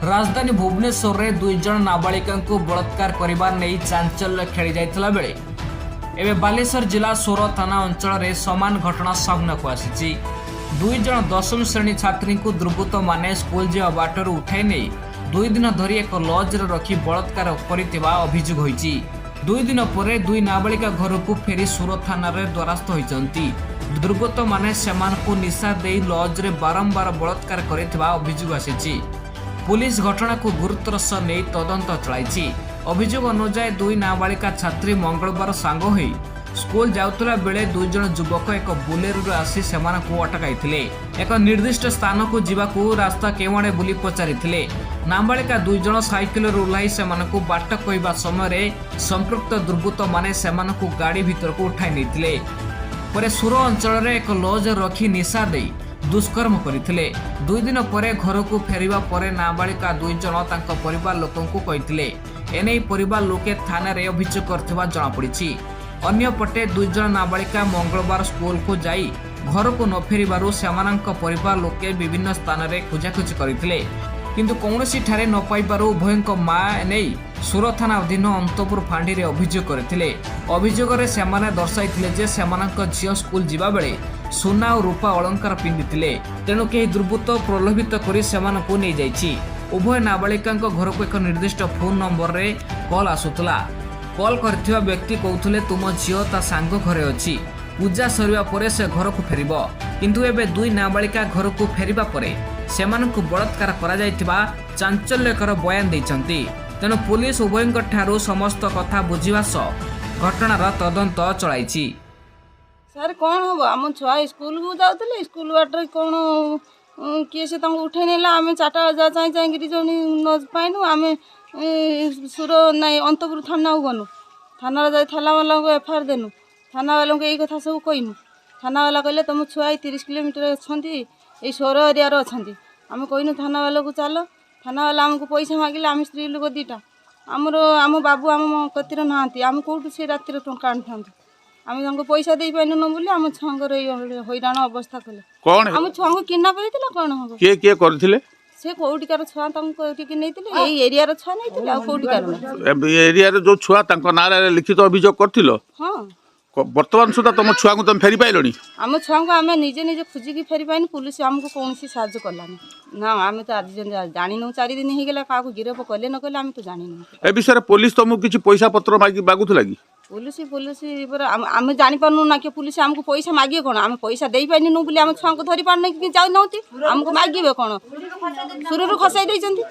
ରାଜଧାନୀ ଭୁବନେଶ୍ୱରରେ ଦୁଇ ଜଣ ନାବାଳିକାଙ୍କୁ ବଳାତ୍କାର କରିବା ନେଇ ଚାଞ୍ଚଲ୍ୟ ଖେଳିଯାଇଥିଲା ବେଳେ ଏବେ ବାଲେଶ୍ୱର ଜିଲ୍ଲା ସୋର ଥାନା ଅଞ୍ଚଳରେ ସମାନ ଘଟଣା ସାମ୍ନାକୁ ଆସିଛି। ଦୁଇ ଜଣ ଦଶମ ଶ୍ରେଣୀ ଛାତ୍ରୀଙ୍କୁ ଦୁର୍ବୃତ୍ତମାନେ ସ୍କୁଲ ଯିବା ବାଟରୁ ଉଠାଇ ନେଇ 2 ଦିନ ଧରି ଏକ ଲଜ୍ରେ ରଖି ବଳାତ୍କାର କରିଥିବା ଅଭିଯୋଗ ହୋଇଛି। 2 ଦିନ ପରେ ଦୁଇ ନାବାଳିକା ଘରକୁ ଫେରି ସୋର ଥାନାରେ ଦ୍ୱାରସ୍ଥ ହୋଇଛନ୍ତି। ଦୁର୍ବୃତ୍ତମାନେ ସେମାନଙ୍କୁ ନିଶା ଦେଇ ଲଜ୍ରେ ବାରମ୍ବାର ବଳାତ୍କାର କରିଥିବା ଅଭିଯୋଗ ଆସିଛି। ପୁଲିସ ଘଟଣାକୁ ଗୁରୁତ୍ୱର ସହ ନେଇ ତଦନ୍ତ ଚଳାଇଛି। ଅଭିଯୋଗ ଅନୁଯାୟୀ, ଦୁଇ ନାବାଳିକା ଛାତ୍ରୀ ମଙ୍ଗଳବାର ସାଙ୍ଗ ହୋଇ ସ୍କୁଲ ଯାଉଥିଲା ବେଳେ ଦୁଇ ଜଣ ଯୁବକ ଏକ ବୁଲେରୋରେ ଆସି ସେମାନଙ୍କୁ ଅଟକାଇଥିଲେ। ଏକ ନିର୍ଦ୍ଦିଷ୍ଟ ସ୍ଥାନକୁ ଯିବାକୁ ରାସ୍ତା କେଉଁଆଡ଼େ ବୋଲି ପଚାରିଥିଲେ। ନାବାଳିକା ଦୁଇ ଜଣ ସାଇକେଲରୁ ଓହ୍ଲାଇ ସେମାନଙ୍କୁ ବାଟ କହିବା ସମୟରେ ସମ୍ପୃକ୍ତ ଦୁର୍ବୃତ୍ତମାନେ ସେମାନଙ୍କୁ ଗାଡ଼ି ଭିତରକୁ ଉଠାଇ ନେଇଥିଲେ। ପରେ ସୋର ଅଞ୍ଚଳରେ ଏକ ଲଜ୍ ରଖି ନିଶା ଦେଇ ଦୁଷ୍କର୍ମ କରିଥିଲେ। 2 ଦିନ ପରେ ଘରକୁ ଫେରିବା ପରେ ନାବାଳିକା ଦୁଇ ଜଣ ତାଙ୍କ ପରିବାର ଲୋକଙ୍କୁ କହିଥିଲେ। ଏନେଇ ପରିବାର ଲୋକେ ଥାନାରେ ଅଭିଯୋଗ କରିଥିବା ଜଣାପଡ଼ିଛି। ଅନ୍ୟପଟେ ଦୁଇ ଜଣ ନାବାଳିକା ମଙ୍ଗଳବାର ସ୍କୁଲକୁ ଯାଇ ଘରକୁ ନ ଫେରିବାରୁ ସେମାନଙ୍କ ପରିବାର ଲୋକେ ବିଭିନ୍ନ ସ୍ଥାନରେ ଖୋଜାଖୋଜି କରିଥିଲେ। କିନ୍ତୁ କୌଣସିଠାରେ ନ ପାଇବାରୁ ଉଭୟଙ୍କ ମା ଏନେଇ ସୋର ଥାନା ଅଧୀନ ଅନ୍ତପୁର ଫାଣ୍ଡିରେ ଅଭିଯୋଗ କରିଥିଲେ। ଅଭିଯୋଗରେ ସେମାନେ ଦର୍ଶାଇଥିଲେ ଯେ ସେମାନଙ୍କ ଝିଅ ସ୍କୁଲ ଯିବାବେଳେ ସୁନା ଓ ରୂପା ଅଳଙ୍କାର ପିନ୍ଧିଥିଲେ। ତେଣୁ କେହି ଦୁର୍ବୃତ୍ତ ପ୍ରଲୋଭିତ କରି ସେମାନଙ୍କୁ ନେଇଯାଇଛି। ଉଭୟ ନାବାଳିକାଙ୍କ ଘରକୁ ଏକ ନିର୍ଦ୍ଦିଷ୍ଟ ଫୋନ୍ ନମ୍ବରରେ କଲ୍ ଆସୁଥିଲା। କଲ୍ କରିଥିବା ବ୍ୟକ୍ତି କହୁଥିଲେ, ତୁମ ଝିଅ ତା ସାଙ୍ଗ ଘରେ ଅଛି, ପୂଜା ସରିବା ପରେ ସେ ଘରକୁ ଫେରିବ। କିନ୍ତୁ ଏବେ ଦୁଇ ନାବାଳିକା ଘରକୁ ଫେରିବା ପରେ ସେମାନଙ୍କୁ ବଳାତ୍କାର କରାଯାଇଥିବା ଚାଞ୍ଚଲ୍ୟକର ବୟାନ ଦେଇଛନ୍ତି। ତେଣୁ ପୁଲିସ ଉଭୟଙ୍କ ଠାରୁ ସମସ୍ତ କଥା ବୁଝିବା ସହ ଘଟଣାର ତଦନ୍ତ ଚଳାଇଛି। ସାର୍, କ'ଣ ହେବ? ଆମ ଛୁଆ ସ୍କୁଲକୁ ଯାଉଥିଲେ। ସ୍କୁଲ ବାଟରେ କ'ଣ କିଏ ସେ ତାଙ୍କୁ ଉଠେଇ ନେଲା। ଆମେ 4ଟା ବଜା ଚାହିଁ ଚାହିଁକିରି ଯେଉଁ ନ ପାଇନୁ, ଆମେ ସୁର ନାଇଁ ଅନ୍ତପୁର ଥାନାକୁ ଗନୁ। ଥାନାରେ ଯାଇ ଥାନାବାଲାଙ୍କୁ ଏଫଆଇଆର ଦେନୁ। ଥାନାବାଲାଙ୍କୁ ଏଇ କଥା ସବୁ କହିନୁ। ଥାନାବାଲା କହିଲେ, ତୁମ ଛୁଆ ଏଇ 30 କିଲୋମିଟର ଅଛନ୍ତି, ଏଇ ସୋର ଏରିଆରେ ଅଛନ୍ତି। ଆମେ କହିନୁ ଥାନାବାଲାକୁ, ଚାଲ। ଥାନାବାଲା ଆମକୁ ପଇସା ମାଗିଲେ। ଆମେ ସ୍ତ୍ରୀ ଲୋକ ଦୁଇଟା, ଆମର ଆମ ବାବୁ ଆମ କତିରେ ନାହାନ୍ତି। ଆମେ କେଉଁଠୁ ସେ ରାତିରେ ଟଙ୍କା ଆଣିଥାନ୍ତୁ? ଆମେ ତାଙ୍କୁ ପଇସା ଦେଇପାରିନୁ ବୋଲି ଆମ ଛୁଆଙ୍କର ଏଇ ହଇରାଣ ଅବସ୍ଥା କଲେ। କ'ଣ? ଆମ ଛୁଆଙ୍କୁ କିଡନାପ୍ ହେଇଥିଲା, କ'ଣ ହବ? କିଏ କିଏ କରିଥିଲେ? ସେ କୋଉଠିକାର ଛୁଆ ତାଙ୍କୁ କୋଉଠିକି ନେଇଥିଲେ। ଏଇ ଏରିଆର ଛୁଆ ନେଇଥିଲେ, ଆଉ କୋଉଠିକାର ନୁହେଁ। ଏରିଆରେ ଯୋଉ ଛୁଆ, ତାଙ୍କ ନାଁରେ ଲିଖିତ ଅଭିଯୋଗ କରିଥିଲ? ହଁ। ବର୍ତ୍ତମାନ ସୁଦ୍ଧା ତମ ଛୁଆଙ୍କୁ ତମେ ଫେରି ପାଇଲଣି? ଆମ ଛୁଆଙ୍କୁ ଆମେ ନିଜେ ନିଜେ ଖୋଜିକି ଫେରି ପାଇନୁ। ପୁଲିସ ଆମକୁ କୌଣସି ସାହାଯ୍ୟ କଲାନି ନା। ଆମେ ତ ଆଜି ଯାଏଁ ଜାଣିନୁ। 4 ଦିନ ହେଇଗଲା, କାହାକୁ ଗିରଫ କଲେ ନ କଲେ ଆମେ ତ ଜାଣିନୁ। ଏ ବିଷୟରେ ପୋଲିସ ତମକୁ କିଛି ପଇସା ପତ୍ର ମାଗୁଥିଲା କି? ପୁଲିସ ପରେ ଆମେ ଜାଣିପାରୁନୁ ନା କି ପୁଲିସ ଆମକୁ ପଇସା ମାଗିବେ କ'ଣ। ଆମେ ପଇସା ଦେଇପାରିନୁ ବୋଲି ଆମ ଛୁଆଙ୍କୁ ଧରି ପାରୁନୁ କି ଯାଉନାହାନ୍ତି। ଆମକୁ ମାଗିବେ କ'ଣ? ସୁରରୁ ଖସାଇ ଦେଇଛନ୍ତି।